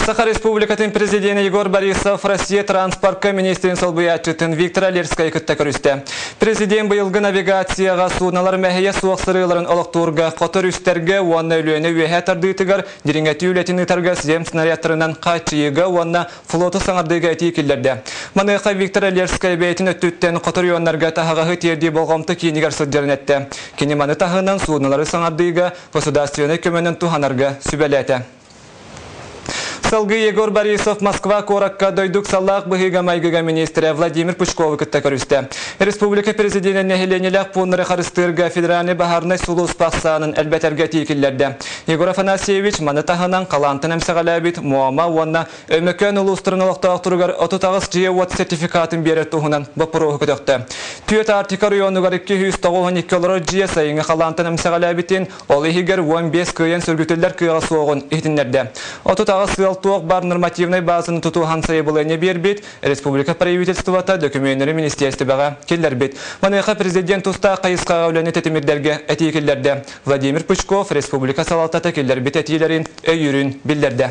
Саха Республикатын президенэ Егор Борисов Россия транспортка министрин солбуйааччытын Виктор Олерскайы кытта көрүстэ. Президент быйылгы навигацияҕа сууналар мэһэйэ суох сырыыларын олохтуурга, хоту өрүстэргэ уонна Өлүөнэ үөһэ тардыытыгар дириҥэтии үлэтин ыытарга СЗМ снарядтарынан хааччыйыыга уонна флоту саҥардыыга этии киллэрдэ. Маныаха Виктор Олерскай бэйэтин өттүттэн хоту районнарга таһаҕаһы тиэрдии болҕомто киинигэр сылдьарын эттэ. Кини маны таһынан сууналары саҥардыыга государственнай көмөнөн туһанарга сүбэлээтэ. Салгыы Егор Борисов Москва куоракка дойду ыксаллаах быһыыга-майгыга министрэ Владимир Пучковы кытта көрүстэ. Республика президенэ нэһилиэнньэлээх пууннары харыстыырга федеральнай баһаарынай сулууспа ахсаанын элбэтэргэ этии киллэрдэ. Егор Афанасьевич маны таһынан халаантан эмсэҕэлээбит Муома уонна Өймөкөөн улуустарын олохтоохторугар 38 дьиэ-уот сертификатын биэрэр туһунан боппуруоһу көтөхтө. Түөрт Арктика оройуонугар 292 олорор дьиэ сайыҥҥы халаантан эмсэҕэлээбитин, ол иһигэр 15 кыайан сөргүтүллэр кыаҕа суоҕун иһитиннэрдэ. 38 ыал туох баар нормативнай баазаны тутуһан сайабылыанньа биэрбит, республика правительствота дөкүмүөннэри министиэристибэҕэ киллэрбит. Маныаха президент тустаах хайысхаҕа үлэни тэтимирдэргэ этии киллэрдэ. Владимир Пучков республика салалтата киллэрбит этиилэрин өйүүрүн биллэрдэ.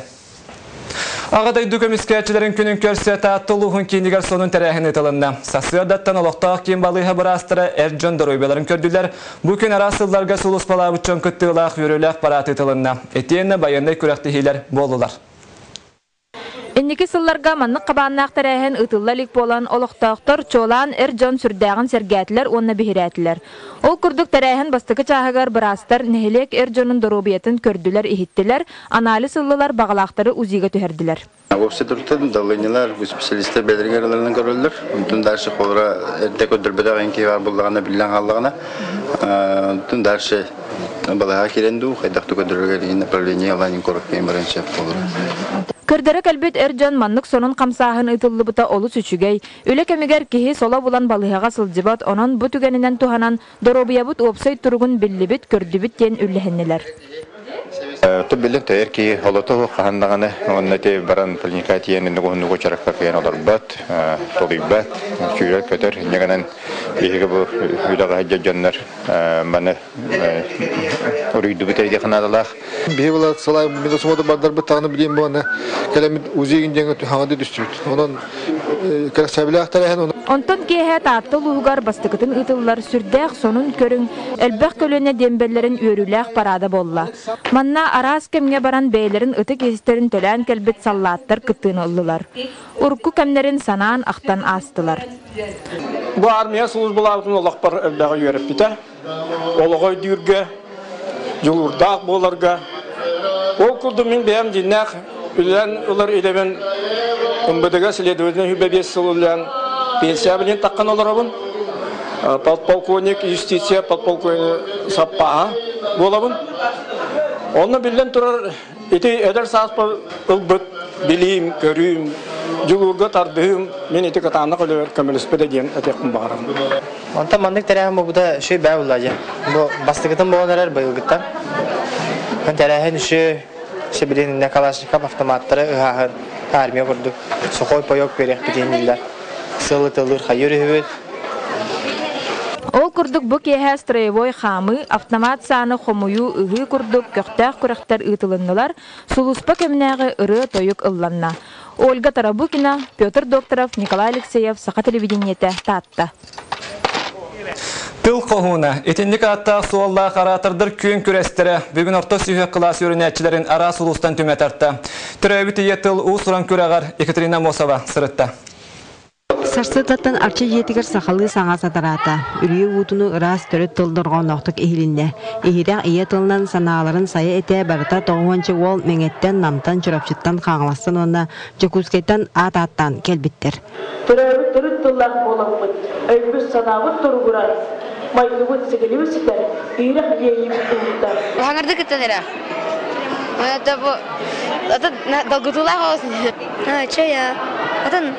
Аҕа дойду көмүскээччилэрин күнүн көрсө Таатта улууһун киинигэр сонун тэрээһин ыытылынна. Сарсыардаттан олохтоох киин балыыһа быраастара эр дьон доруобуйаларын көрдүлэр. Бу күн араас сылларга сулууспалаабыт дьон кыттыылаах үөрүүлээх параат ыытылынна. Итиэннэ байыаннай күрэхтэһиилэр буоллулар. Инники сылларга маннык хабааннаах тэрээһин ыытылла илик буолан, олохтоохтор, чуолаан эр дьон сүрдээҕин сэргээтилэр уонна биһирээтилэр. Ол курдук тэрээһин бастакы чааһыгар быраастар нэһилиэк эр дьонун доруобуйатын көрдүлэр-иһиттилэр, анализ ыллылар, баҕалаахтары УЗИга түһэрдилэр. Общество давлениелар специалистар бэлэригэр ыларынан көрөллөр. Онтон дальше холора эрдэ көрдөрбөтөх эҥки бар буллаҕына биллэн хааллаҕына, онтон дальше балаһа киирэн дуу, хайдах да көрдөрөргө направление ылан корректный баран сөп болор. Көрдөрө кэлбит эр дьон маннык сонун хамсааһын ыытыллыбыта олус үчүгэй. Үлэ кэмигэр киһи соло булан балыыһаҕа сылдьыбат, онон бу түгэнинэн туһанан доруобуйабыт уопсай туругун биллибит, көрдүбүт диэн үллэһиннилэр. Ту билин төйөр киһи холото хаһан даҕаны уонна ти баран поликлиника тиийэн инник уһуннук учаракка кыйан олорбот, толуйбат, сүүрэр көтөр инньэ гынан биһиги бу үлэҕэ сылдьар дьоннор маны уруйдубут эрдиэх наадалаах. Биһи була сылай медосмотр бардарбыт таҕаны билиэн буолана кэлэммит УЗИ диэҥҥэ хаҥады түстүбүт. Онон кэрэхсэбилээх тэрээһин. Онтон киэһэ Таатта улууһугар бастакытын ыытыллар сүрдээх сонун көрүҥ, элбэх көлүөнэ диэмбэллэрин үөрүүлээх параада буолла. Манна араас кэмҥэ баран бэйэлэрин ытык иэстэрин төлөөн кэлбит саллааттар кыттыыны ыллылар. Урукку кэмнэрин санаан-ахтан аастылар. Бу армия службалаабытын олохпор элбэҕи үөрэппитэ. Олоҕу өйдүүргэ, дьулуурдаах буоларга. Ол курдук мин бэйэм дьиннээх үлэлээн ылар идэбин МВД-га следовательно 25 сыл үлэлээн пенсия билин таххан олоробун. Подполковник юстиция подполковник саппааһа буолабын. Онно биллэн турар Ити эдэр сааспар ылбыт билиим, көрүүм, дьулуурга тардыһыым мин ити кытаанах үлэбэр көмөлөспүтэ диэн этиэхпин баҕарабын. Онтон маннык тэрээһин буолбута үчүгэй бээ буолла дьэ. Бу бастакытын буолан эрэр быйылгыттан. Тэрээһин үчүгэй сөбүлээн иннэ Калашников автоматтары ыһааһын армия курдук сухой паёк биэриэхпитин дииллэр. Сыл ытыллыр хайыр үһүбүт. Ол курдук бу киэһэ строевой хаамыы, автомат сааны хомуйуу, ыһыы курдук көхтөөх күрэхтэр ыытылыннылар, сулууспа кэминээҕи ырыа-тойук ылланна. Ольга Тарабукина, Петр Докторов, Николай Алексеев, Саха телевидениетэ, Таатта. Тыл хоһууна. Итинник ааттаах суоллаах оратордар күөн күрэстэрэ бүгүн орто сүһүөх кылаас үөрэнээччилэрин араас улуустан түмэ тарта. Төрөөбүт ийэ тыл уус-уран күрэҕэр Екатерина Амосова сырытта. Сарсыардаттан Арчы дьиэтигэр сахалыы саҥа сатараата. Үрүйэ уутунуу ыраас төрүт тыл дорҕоонноохтук иһилиннэ. Иһирэх ийэ тылынан санааларын сайа этэ барыта тоҕуһуонча уол Мэҥэттэн, Намтан, Чурапчыттан, Хаҥаластан уонна Дьокуускайтан аат ааттаан кэлбиттэр. Төрөөбүт төрүт тыллаах буоламмыт, өйбүт-санаабыт туругурар, майгыбыт-сигилибит ситэр, иирэх иэйиибит уһуктар. Хаҥырды кыттан эрэ. Это бу это долгутуулаах оҕус. Чая. Атын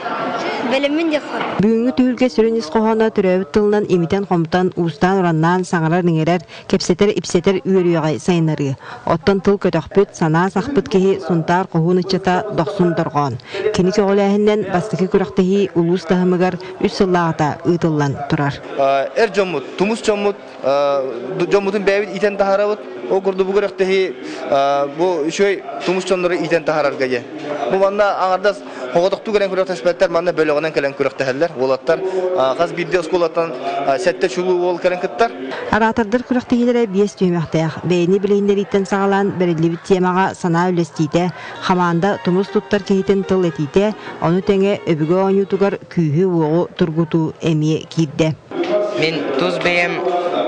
бэлэммин диэххэ. Бүгүҥҥү түһүлгэ сүрүн ис хоһооно төрөөбүт тылынан имитэн-хомутан, уустаан-ураннаан саҥарар-иҥэрэр, кэпсэтэр-ипсэтэр үөрүйэҕи сайыннарыы. Оттон тыл көтөхпүт, санаа сахпыт киһи Сунтаар хоһуун ыччата Дохсун Дорҕоон. Кини көҕүлээһининэн бастакы күрэхтэһии улуус таһымыгар үс сыллааҕыта ыытыллан турар. Эр дьоммут, тумус дьоммут дьоммутун бэйэбит иитэн таһаарабыт. Ол курдук бу күрэхтэһии бу үчүгэй тумус дьоннору иитэн таһаарарга диэн. Бу манна аҥардас оҕотохтуу кэлэн күрэхтэспэттэр, манна бөлөҕүнэн кэлэн күрэхтэһэллэр. Уолаттар хас биирдии оскуолаттан сэттэ чулуу уол кэлэн кыттар. Араатардар күрэхтэһиилэрэ биэс түһүмэхтээх. Бэйэни билиһиннэрииттэн саҕалаан бэриллибит темаҕа санаа үллэстиитэ, хамаанда тумус туттар киһитин тыл этиитэ, ону тэҥэ өбүгэ оонньуутугар күүһү-уоҕу тургутуу эмиэ киирдэ. Мин тус бэйэм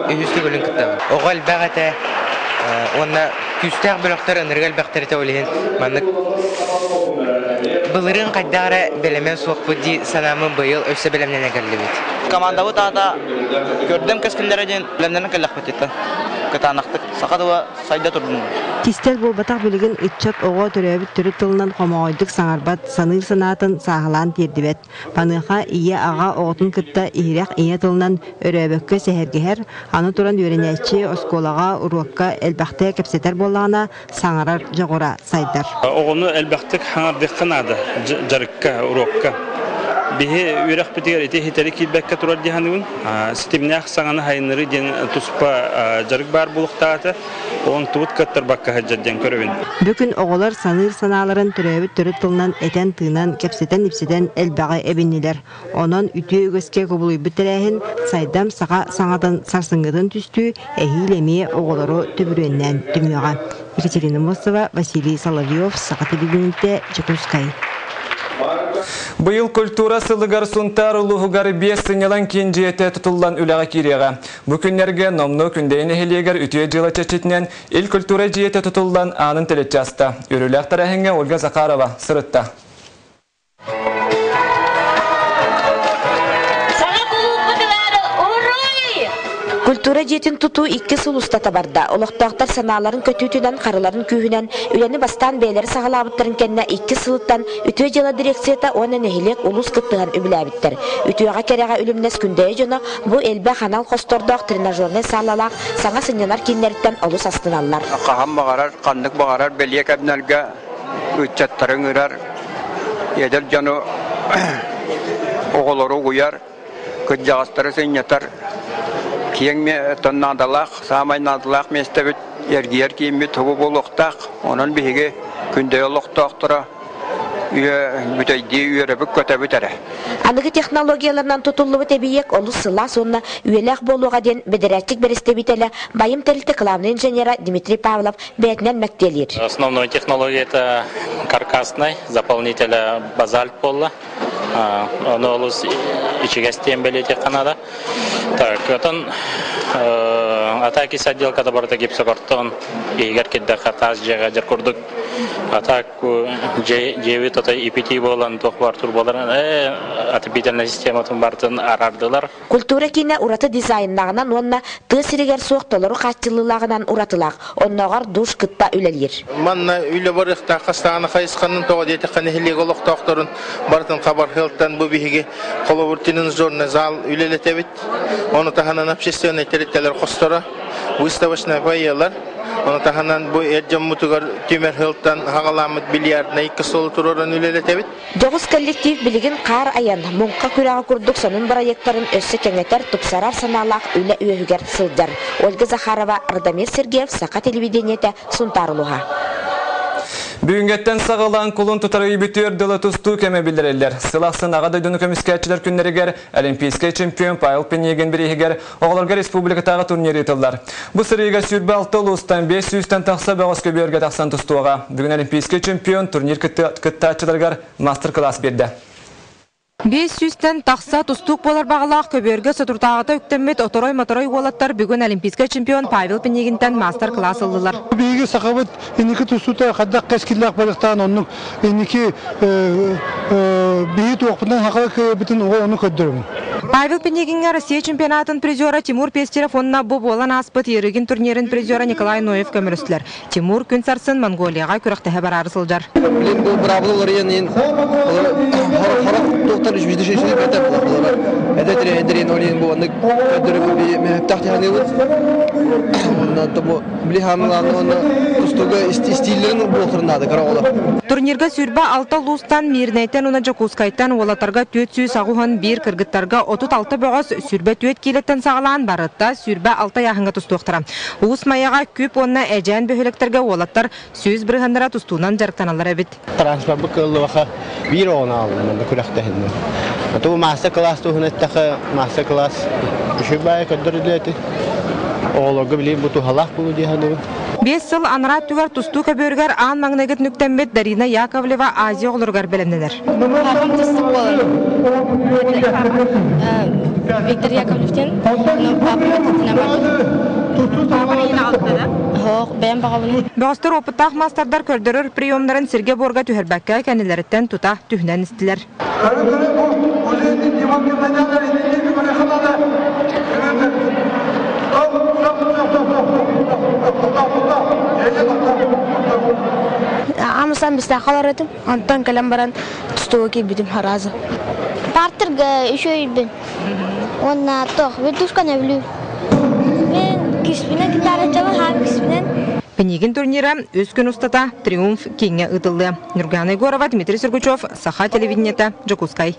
үһүс төгүлүн кыттабын. Оҕо элбэх этэ уонна күүстээх бөлөхтөр ынырык элбэхтэр этэ ол иһин маннык былырыын хайдах эрэ бэлэмэ суохпут дии санааммын быйыл өссө бэлэмнэнэ кэллибит. Командабыт аата Көрдөм кэскиллэрэ диэн бэлэмнэнэн кэллэхпит кытаанахтык саха тыла сайда турдун. Кистэл буолбатах билигин ыччат оҕо төрөөбүт төрүт тылынан хомоҕойдук саҥарбат, саныыр санаатын сааһылаан тиэрдибэт. Маныаха ийэ-аҕа оҕотун кытта иһирэх ийэ тылынан өрөөбөккө сэһэргэһэр, аны туран үөрэнээччи оскуолаҕа, уруокка элбэхтэ кэпсэтэр буоллаҕына, саҥарар дьоҕура сайдар. Оҕону элбэхтик хаҥардыахха наада дьарыкка, уруокка. Биһи үөрэхпитигэр ити иһитэри киирбэккэ турар дии саныыбын. Ситимнээх саҥаны сайыннарыы диэн туспа дьарык баар буолуохтаах этэ. Онтубут кыаттарбакка сылдьар диэн көрөбүн. Бүгүн оҕолор саныыр санааларын төрөөбүт төрүт тылынан этэн-тыынан, кэпсэтэн-ипсэтэн элбэҕи эбиннилэр. Онон үтүө үгэскэ кубулуйбут тэрээһин Сайдам саха саҥатын сарсыҥҥытын түстүү эһиил эмиэ оҕолору төбүрүөннээн түмүөҕэ. Екатерина Мосова, Василий Соловьев, Саха телевидениетэ, Дьокуускай. Быйыл культура сылыгар Сунтаар улууһугар биэс сынньалаҥ киин дьиэтэ тутуллан үлэҕэ киириэҕэ. Бу күннэргэ номнуо Күндэйэ нэһилиэгэр үтүө дьыала чэрчитинэн Ил культура дьиэтэ тутуллан аанын тэлэччи аста. Үөрүүлээх тэрээһиҥҥэ Ольга Захарова сырытта. Культура дьиэтин тутуу икки сыл устата барда. Олохтоохтор санааларын көтүүтүнэн, харыларын күүһүнэн үлэни бастаан бэйэлэрэ саҕалаабыттарын кэннэ икки сылыттан Үтүө дьыала дирекцията уонна нэһилиэк улуус кыттыһан үбүлээбиттэр. Үтүөҕэ кэрэҕэ үлүмнэс Күндэйэ дьоно бу элбэх анал хостордоох тренажернай саалалаах саҥа сынньанар кииннэриттэн олус астыналлар. Хаһан баҕарар, ханнык баҕарар бэлиэ кэмнэргэ ыччаттары ыҥырар, эдэр дьону оҕолору угуйар, кырдьаҕастары сынньатар киэҥ наадалаах, саамай наадалаах миэстэбит эргийэр кииммит тугу буолуохтаах. Онон биһиги Күндэйэ олохтоохторо бүтэйдии үөрэбит-көтөбүт эрэ. Аныгы технологияларынан тутуллубут эбийиэк олус сылаас уонна үйэлээх буолуоҕа диэн бэдэрээччик бэрэстэбиитэлэ Байым тэрилтэ кылаабынай инженера Дмитрий Павлов бэйэтинэн мэктиэлиир. Основной технология это каркасный, заполнителя базальт буолла. Ону олус ичигэс диэн бэлиэтиэххэ наада. Так, отон атаки отделката барыта гипсокартон иһигэр кирдэххэ таас дьиэҕэ дьэр курдук. А так дьиэбит отой ипити буолан туох бар турбаларын отопительная систематын бартын арардылар. Культура киинэ ураты дизайннааҕынан уонна тыа сиригэр суох толору хааччыллыылааҕынан уратылаах, оннооҕор душ кытта үлэлиир. Манна үлэ барыахтаах хастаҕына хайысханан тоҕо диэтэххэ нэһилиэк олохтоохторун барытын хабар сыалтан бу биһиги холобур тренажерный зал үлэлэтэбит. Ону таһынан общественнай тэрилтэлэр хосторо, выставочнай фойелар, Ону таһынан бу эр дьоммутугар түмэр сылтан хаҕаламмыт бильярднай косолу туруоран үлэлэтэбит. Дьоҕус коллектив билигин хаар айан, муҥха күрэҕэ курдук сонун бырайыактарын өссө кэҥэтэр, тупсарар санаалаах үлэ үөһүгэр сылдьар. Ольга Захарова, Радомир Сергеев, Саха телевидениетэ, Сунтаар улууһа. Бүгүҥҥэттэн саҕалаан кулун тутар ый бүтүөр дылы тустуу кэмэ биллэриллэр. Сыл ахсын Аҕа дойдуну көмүскээччилэр күннэригэр Олимпийскай чемпион Павел Пинигин бирииһигэр оҕолорго республикатааҕы турнир ыытыллар. Бу сырыыга 26 улуустан 500-тэн тахса бөҕөс көбүөргэ тахсан тустуоҕа. Бүгүн Олимпийскай чемпион турнир кыттааччыларыгар мастер-класс биэрдэ. 500-тэн тахса тустуук буолар баҕалаах көбүөргэ соторутааҕыта үктэммит оторой-моторой уолаттар бүгүн олимпийскай чемпион Павел Пинигинтэн мастер-класс ыллылар. Биһиги сахабыт инники тустуута хайдах кэскиллээх барыахтаан оннук инники биһи туохпутунан хахала кыайбытын ону көрдөрөбүн. Павел Пинигиҥҥэ Россия чемпионатын призера Тимур Пестерев уонна бу буолан ааспыт Ерыгин турнирын призера Николай Ноев көмөлөстүлэр. Тимур күн сарсын Монголияҕа күрэхтэһэ бараары сылдьар. Блин, бу быраабыла уларыйан хорох туохтар үчүгэй бэтэ буолар. Это тренер олин бу оннук көрдөрөбү мехтах тиханыбыт. Онно бу били хамлааны онно Тустууга истииллэрин буолтурун наада кыра оҕолор. Турнирга 26 улуустан, Мирнэйтэн уонна Дьокуускайтан уолаттарга 481, кыргыттарга 36 бөҕөс 24 киилэттэн саҕалаан барыта 26 ыйааһыҥҥа тустуохтара. Уус Майаҕа Күп уонна Эдьээн бөһүөлэктэргэ уолаттар 100 бырыһыаннара тустуунан дьарыктаналлар эбит. Транспорт кыаллыбаха биир оҕону аҕаллым манна күрэхтэһинним. Ту мастер-класс туһун эттэхэ, мастер-класс үчүгэй баайы көрдөрүлүө этэ. Оҕолорго билигин бу туһалаах буолуо дии саныыбын. 5 сыл анараа өттүгэр тустуу көбүөрүгэр аан маҥнайгы түнүктэммит Дарина Яковлева Азия оҕолоругар бэлэмнэнэр. Папам тустук буолар. Виктор Яковлевтен, папам этитинэн барбыт. Хоох, бэйэм баҕабын. Бөҕөстөр опыттаах маастардар көрдөрөр приемнарын сиргэ-буорга түһэрбэккэ кэннилэриттэн тута түһүнэн истилэр. Амасан бистаахал аратым, онтон кэлэн баран тустууга киирбитим харазы. Партерга үчүөйбүн. Уонна тох, вертушканы өвлүү. Мен киспинен гитара чалам, киспинен. Пинигин турнира 3 күн устата Триумф кииҥҥэ ыытыллыа. Нюргана Егорова, Дмитрий Сергучев, Саха телевидениета, Дьокуускай.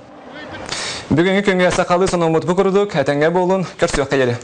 Бүгүҥҥү күҥҥэ сахалыы сонуммут бу курдук, этэҥҥэ буолун, көрсүөххэ диэри.